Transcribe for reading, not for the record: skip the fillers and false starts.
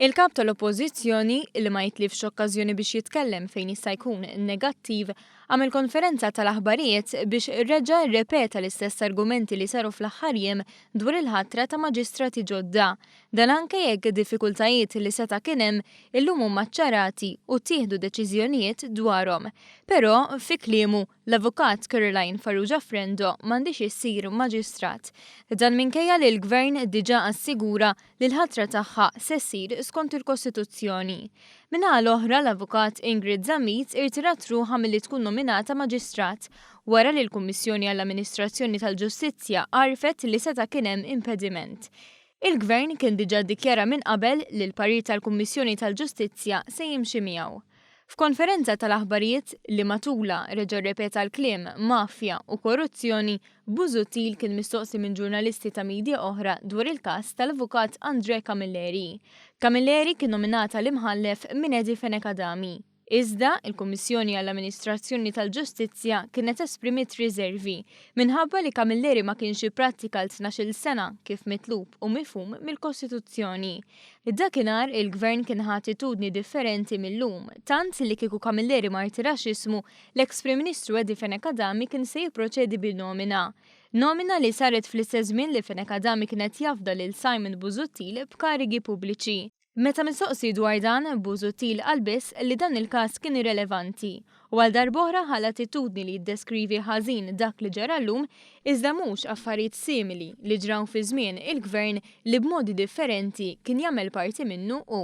Il-Kap tal-Oppożizzjoni, li ma jitlifx okkażjoni biex jitkellem fejn jista' jkun negattiv, għamel konferenza tal-aħbarijiet biex reġa' rrepeta l-istess argumenti li saru fl-aħħar jiem dwar il-ħatra ta' maġistrati ġodda. Dan anke jekk diffikultajiet li seta' kien hemm illum huma ċċarati u ttieħdu deċiżjonijiet dwarhom. Però, fi kliemu, L-Avukat Caroline Farrugia Frendo m'għandhiex issir Maġistrat. Dan minkejja li l-Gvern diġà assigura li l-ħatra tagħha se ssir skont il-Kostituzzjoni. Min-naħa l-oħra, l-Avukat Ingrid Zammit irtirat ruħha milli tkun nominata Maġistrat wara li l-Kummissjoni għall-Amministrazzjoni tal-Ġustizzja għarfet li seta' kien hemm impediment. Il-Gvern kien diġà ddikjara minn qabel li l-parir tal-Kummissjoni tal-Ġustizzja se jimxi miegħu. F'konferenza tal-aħbarijiet, li matulha reġa' rrepeta l-kliem mafja u korruzzjoni, Busuttil kien mistoqsi minn ġurnalisti ta' media oħra dwar il-każ tal-Avukat Andrè Camilleri. Camilleri kien nominat għal Imħallef minn Eddie Fenech Adami. Iżda, il-Kummissjoni għall-Amministrazzjoni tal-Ġustizzja kienet esprimiet riżervi minħabba li Camilleri ma kienx ipprattika għal 12-il sena kif mitlub u mifhum mill-Kostituzzjoni. Dakinhar il-Gvern kien ħa attitudni differenti mil-lum, tant li kieku Camilleri ma rtirax ismu, l-eks Prim Ministru Eddie Fenech Adami kien se jipproċedi bin-nomina. Nomina li saret fl-istess żmien li Fenech Adami kien qed jafda lil Simon Busuttil b'karigi pubbliċi. Meta mistoqsi dwar dan, Busuttil qal biss li dan il-każ kien irrelevanti u għal darb'oħra ħa l-attitudni li jiddeskrivi ħażin dak li ġara llum iżda mhux affarijiet simili li ġraw fi żmien il-Gvern li b'modi differenti kien jagħmel parti minnu hu.